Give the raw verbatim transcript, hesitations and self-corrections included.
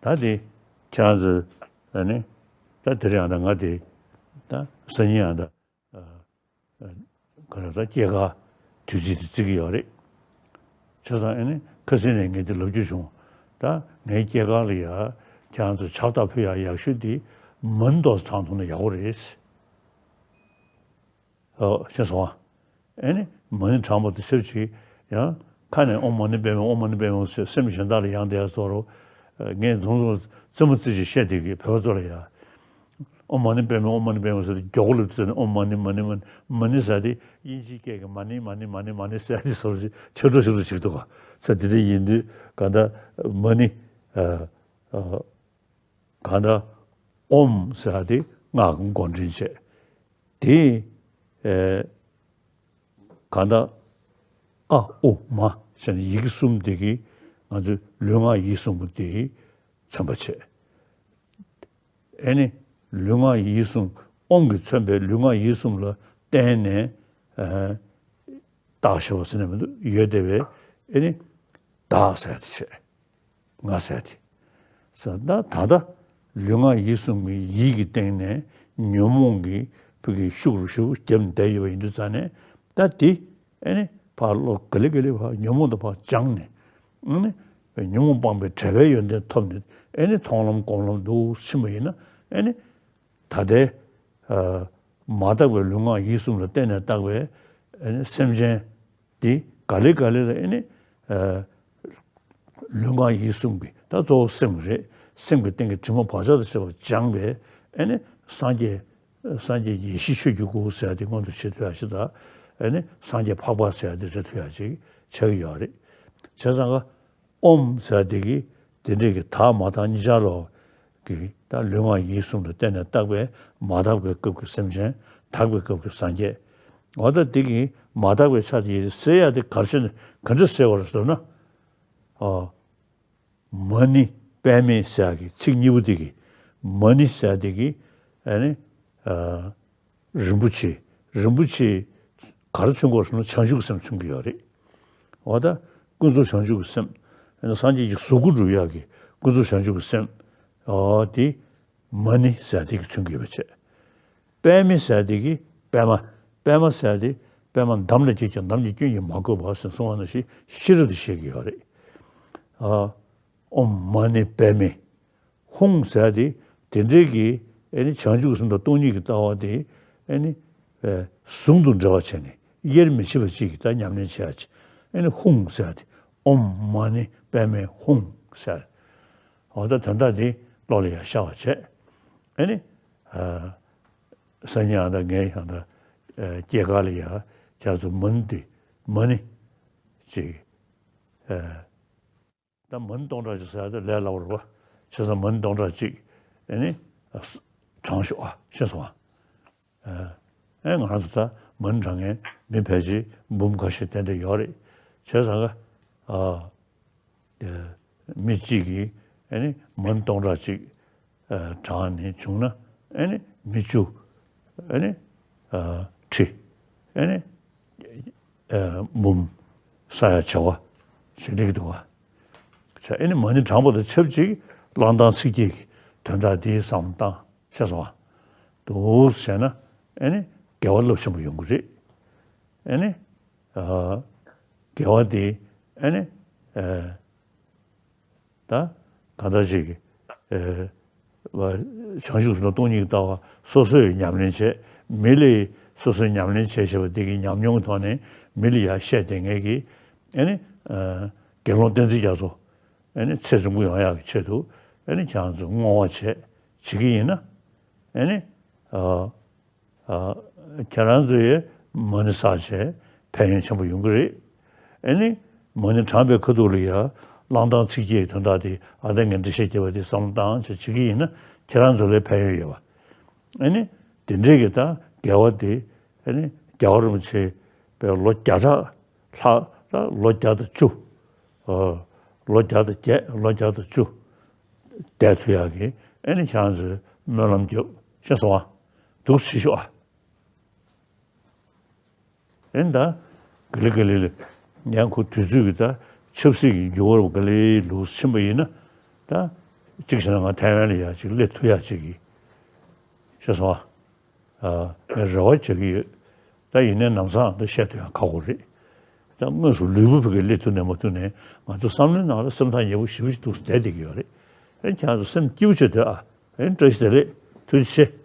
ད་དེ་ཁྱེད་རང་ཚོས་ཨ་ནི་ད་དེ་རིང་ཡང་ད་ང་དེ་ད་སང་ཉིན་ཡང་ད་ག་རེ་ད་སྐྱེས་སྐར་དུས་ཚིགས་དེ་བརྩི་གི་ཡོད་རེད། བྱས་ཙང་ཨ་ནི་ཁ་སང་ནས་ངས་དེ་ལབ་རྒྱུ་བྱུང་། ད་ངའི་སྐྱེས་སྐར་ལ་ཡ་ཁྱེད་རང་ཚོས་ཕྱག་རྟགས་ཕུལ་ཡག་ཡག་ཤོས་དེ་མ་ཎི་ཏོག་ཙམ་བགྲངས་ཐུབ་ན་ཡག་པོ་རེད། ཨོ་ཤེས་སོང་ཨ། ཨེ་ནི་མ་ཎི་བགྲངས་པ་དང་ཆབས་ཅིག་ཡང་ཁ་ནས་ཨོཾ་མ་ཎི་པདྨེ་ཨོཾ་མ་ཎི་པདྨེ་ཟེར་སེམས་གཞན་དག་ལ་ཡང་དེ་ཡ་སོགས་རོ། ངས་དུང་དུང་རྩེད་མོ་རྩེ་ཅིག་བཤད་དེ་གི་བོད་པ་ཚོ་ལ་ཡ། ཨོཾ་མ་ཎི་པདྨེ་ཨོཾ་མ་ཎི་པདྨེ་ཟེར་ཏེ་མགྱོགས་པོ་ལ་བརྩེ་ནས་ཨོཾ་མ་ཎི་མ་ཎི་མ་ཎི་མ་ཎི་ཟེར་ཏེ་དབྱིན་ཇིའི་སྐད་ཀྱི་མ་ཎི་མ་ཎི་མ་ཎི་མ་ཎི་ཟེར་ཏེ་སོགས་ཅིག་ཆེ་འགྲོ་ཆེ་འགྲོ་ཅིག་འདུག་ག་ས་དེ་འདྲ་ཡིན་དུས་ག་ད་མ་ཎི་ཨ་ཨ། གང་ལྟར་ཨོཾ་ཟེར་ཡ་དེ་སྔགས་ཀྱི་མགོ་འདྲེན་བྱས། དེ་ཨེ་གང་ལྟར་ཨ་ཨུ་མ་ཟེར་ནས་ཡི་གེ་གསུམ་དེ་གིས་ང་ཚོའི་ལུས་ངག་ཡིད་གསུམ་པོ་དེ་མཚོན་པ་བྱས། ཨེ་ནི་ལུས་ངག་ཡིད་གསུམ་ཨོཾ་གྱིས་མཚོན་པའི་ལུས་ངག་ཡིད་གསུམ་ལ་བརྟེན་ནས་ཨེ་རྟགས་ཞེས་པ་ཟེར་ནས་མི་འདུག་ཡོད་བསྡད་པའི་ཨེ་ནི་བདག་ཟེར་ཡ་དེ་བྱས། ང་ཟེར་ཏེ། ས་ད་ད་ལྟ་ལུས་ངག་ཡིད་གསུམ་གྱི་ཡིད་ཀྱི་སྟེང་ནས་ཉོན་མོངས་ཀྱི་ཕུགས་ཀྱི་ཤུགས་རུ་ཤུགས་བརྒྱབ་ནས་བསྡད་ཡོད་པ་ཡིན་དུས་ཙང་ནས་ད་དེ་ཨེ་ནི་ཕར་བློ་ག་ལེ་ག་ལེ་ཕར་ཉོན་མོངས་དང་ཕར་སྦྱངས་ནས་ཨེ་ནི་ཉོན་མོངས་སྤངས་པའི་བྲལ་བའི་ཡོན་ཏན་ཐོབ་ནས་ཨེ་ནི་མཐོང་ལམ་སྒོམ་ལམ་དུ་ཕྱིན་པ་ཡིན་ན་ཨེ་ནི། ད་ལྟའི་ཨ་མ་དག་པའི་ལུས་ངག་ཡིད་གསུམ་ལ་བརྟེན་ནས་བཏགས་པའི་ཨ་ནི་སེམས་ཅན་འདི་ག་ལེ་ག་ལེ་ལ་ཨ་ནི་ཨ་ལུས་ངག་ཡིད་གསུམ་གྱི་ད་གཙོ་བོ་སེམས་རེད། སེམས་ཀྱི་སྟེང་གི་དྲི་མ་བག་ཆགས་དང་བཅས་པ་སྦྱངས་པའི་ཨ་ནི་སངས་རྒྱས་སངས་རྒྱས་ཡེ་ཤེས་ཆོས་ཀྱི་སྐུ་ཟེར་ཡ་དེ་མངོན་དུ་བྱེད་ཐུབ་ཡ་ཞིག་དང་ཨ་ནི་སངས་རྒྱས་འཕགས་པ་ཟེར་ཡ་དེ་རེད་ཐུབ་ཡ་ཞིག་ཆགས་ཀྱི་ཡོད་རེད། བྱས་ཙང་ཀ་ཨོཾ་ཟེར་དེ་གིས་དེ་འདྲས་ཀྱི་དག་མ་དག་གཉིས་ཆར་ལོག་གི་ད་ལུས་ངག་ཡིད་གསུམ་དུ་བརྟེན་ནས་བཏགས་པའི་མ་དག་པའི་སྐབས་ཀྱི་སེམས་ཅན་དག་པའི་སྐབས་ཀྱི་སངས་རྒྱས། འོ་ད་དེ་གིས་མ་དག་པའི་ཆ་དེ་སེལ་ཡ་དེ་ག་རེ་བྱས་ནས་ག་འདྲས་སེལ་བར་ཟེར་ན། ཨ་མ་ཎི་པདྨེ་ཟེར་ཡ་གི་ཚིག་གཉིས་པོ་དེ་གིས་མ་ཎི་ཟེར་ཡ་དེ་གིས་ཨ་ནི་ཨ། རིན་པོ་ཆེ། རིན་པོ་ཆེ་ག་རེ་མཚོན་གྱི་ཡོད་རེད་ཟེར་ན་བྱང་ཆུབ་ཀྱི་སེམས་མཚོན་གྱི་ཡོད་རེད། འོ་ད་ཀུན་རྫོབ་བྱང་ཆུབ་ཀྱི་སེམས། སངས་རྒྱས་ཀྱི་གཟུགས་སྐུ་འགྲུབ་ཡག་གི་ཀུན་རྫོབ་བྱང་ཆུབ་ཀྱི་སེམས། འོ་དེ་མ་ཎི་ཟེར་དེ་གིས་མཚོན་གྱི་ཡོད་པ་བྱས། པདྨེ་ཟེར་དེ་གིས་པདྨ། པདྨ་ཟེར་དེ་པདྨ་འདམ་ལས་སྐྱེས་ཀྱང་འདམ་གྱི་སྐྱོན་གྱིས་མ་གོས་པ་ཟེར་གསུངས་པ་ནང་བཞིན་ཤེས་རབ་ཏུ་བཤད་ཀྱི་ཡོད་རེད། ཨ་ཨོཾ་མ་ཎི་པདྨེ། ཧཱུྃ་ཟེར་དེ་དེ་འདྲའི་གི་ཨེ་ནི་བྱང་ཆུབ་སེམས་དང་སྟོང་ཉིད་ཀྱི་ལྟ་བ་དེ་ཨེ་ནི་ཨེ་ཟུང་དུ་འབྲེལ་བ་བྱས་ནས་དབྱེར་མི་ཕྱེད་པ་གཅིག་གི་ད་ཉམས་ལེན་བྱེད་ཡ་ཅིག་ཨེ་ནི་ཧཱུྃ་ཟེར་དེ་ཨོཾ་མ་ཎི་པདྨེ་ཧཱུྃ་ཟེར། འོ་ད་དོན་དག་དེ་བློ་ལ་ཡ་ཤར་བ་བྱས། ཨེ་ནི་ཨ་སང་ཉིན་ཨ་ད་ངའི་ཡང་ད་ཨེ་སྐྱེས་སྐར་ལ་ཡ་ཁྱེད་ཚོ་མ་ཎི་དེ་མ་ཎི་ཅིག་ཨེ། ད་མ་ཎི་སྟོང་ཕྲག་གཅིག་ཟེར་ཡ་དེ་ལས་སླ་པོ་རེད་པ། བྱས་ཙང་མ་ཎི་སྟོང་ཕྲག་གཅིག་ཨེ་ནི་བགྲང་ཤོག་ཨ། ཤེས་སོང་ཨ། ཨེ་ང་རང་ཚོ་ད་མ་ཎི་བགྲང་མཁན་མི་ཕལ་ཆེར་འབུམ་ཁ་ཤས་ཏན་ཏན་ཡོད་རེད། བྱས་ཙང་ཨ་མི་གཅིག་གིས་ཨེ་ནི་མ་ཎི་སྟོང་ཕྲག་གཅིག་ཨ་བགྲངས་ནས་བྱུང་ན་ཨེ་ནི་མི་བཅུ་ཨེ་ནི་ཨ་ཁྲི་ཨེ་ནི་ཨ་འབུམ་ས་ཡ་བྱ་བ་ཞིག་སླེབས་ཀྱི་འདུག་བ། བྱས་ཨེ་ནི་མ་ཎི་བགྲངས་པ་དང་ཆབས་ཅིག་བླང་དང་ཚིག་བརྒྱད་ཀྱི་དོན་དག་འདིའི་བསམ་བློ་བཏང་ཤེས་སོང་བ། འདུག་བྱས་ན་ཨེ་ནི་དགེ་བ་རླབས་ཆེན་པོ་ཡོང་གི་རེད། ཨེ་ནི་ཨ་དགེ་བ་དེ་ཨེ་ནི་ཨ། ད་གང་ལྟར་ཅིག་གི་ཨེ་བ་བྱང་ཆུབ་སེམས་དང་སྟོང་ཉིད་ཀྱི་ལྟ་བ་སོ་སོས་ཉམས་ལེན་བྱས། མི་ལ་སོ་སོས་ཉམས་ལེན་བྱས་བྱས་པ་དེ་གི་ཉམས་མྱོང་གི་ཐོག་ནས་མི་ལ་ཡང་བཤད་བསྡད་མཁན་གྱི་ཨེ་ནི་ཨ་དགེ་སློང་བསྟན་འཛིན་རྒྱ་མཚོ་ཨེ་ནི་ཚེ་རིང་པོ་ཡོང་ཡག་གི་ཆེད་དུ་ཨེ་ནི་ཁྱེད་རང་ཚོས་བསྔོ་བ་བྱས་བྱེད་ཀྱི་ཡིན་ན་ཨེ་ནི་ཨ། ཨ་ཁྱེད་རང་ཚོས་མ་ཎི་བསགས་བྱས་ཕན་ཡོན་ཆེན་པོ་ཡོང་གི་རེད། ཨེ་ནི་མ་ཎི་བགྲངས་པའི་ཁ་ཐུག་ལ་ཡ་བླང་དང་ཚིག་བརྒྱད་ཀྱི་དོན་དག་དེ་ཨ་ད་ངས་འགྲེལ་བཤད་བརྒྱབ་པ་དེ་བསམ་བློ་བཏང་བྱས་བྱེད་ཀྱི་ཡིན་ན་ཁྱེད་རང་ཚོ་ལ་ཕན་ཡོན་ཡོད་པ། ཨེ་ནི་དེ་འདྲས་ཀྱི་ད་དགེ་བ་དེ་ཨེ་ནི་རྒྱལ་བ་རིན་པོ་ཆེ་པའི་ལོ་བརྒྱ་ཕྲག་ལྷག་ད་ལོ་བརྒྱ་དང་བཅུ། ཨ་ལོ་བརྒྱ་དང་བརྒྱད་ལོ་བརྒྱ་དང་བཅུ་བསྡད་ཐུབ་ཡག་གི་ཨེ་ནི་ཁྱེད་རང་ཚོས་སྨོན་ལམ་རྒྱོབ་ཤེས་སོང་ཨ། འདུག་བྱེད་ཤོག་ཨ། ཨེ་ནི་ད་ག་ལེ་ག་ལེ་ལེ་ཡང་ཁོ་དུས་ཚོད་ཀྱི་ད་ཆབ་སྲིད་ཀྱི་འགྱུར་བ་ག་ལེ་ལུགས་ཕྱིན་པ་ཡིན་ན་ད་ གཅིག་བྱས་ན་ང་ཐའེ་ཝན་ལ་ཡ་གཅིག་སླེབས་ཐུབ་ཡ་གཅིག་གི་ཤེས་སོང་ཨ། ངས་རེ་བ་བྱེད་ཀྱི་ཡོད། ད་ཡིན་ནའི་ལམ་སང་ད་བཤད་ཐུབ་ཡ་ཁག་པོ་རེད། ད་དངོས་སུ་ལུས་པོ་ཕ་གིར་སླེབས་ཐུབ་ནའི་མ་ཐུབ་ནའི་ང་ཚོ་བསམ་བློའི་ནང་ལ་སེམས་ཐག་ཉེ་པོ་ཞེ་པོ་ཅིག་འདུག་བསྡད་བསྡད་ཀྱི་ཡོད་རེད། ཨེ་ཁྱེད་རང་ཚོ་སེམས་སྐྱིད་པོ་བྱེད་སྡོད་ཨ། ཨེ་བཀྲ་ཤིས་བདེ་ལེགས། ཐུགས་རྗེ་ཆེ།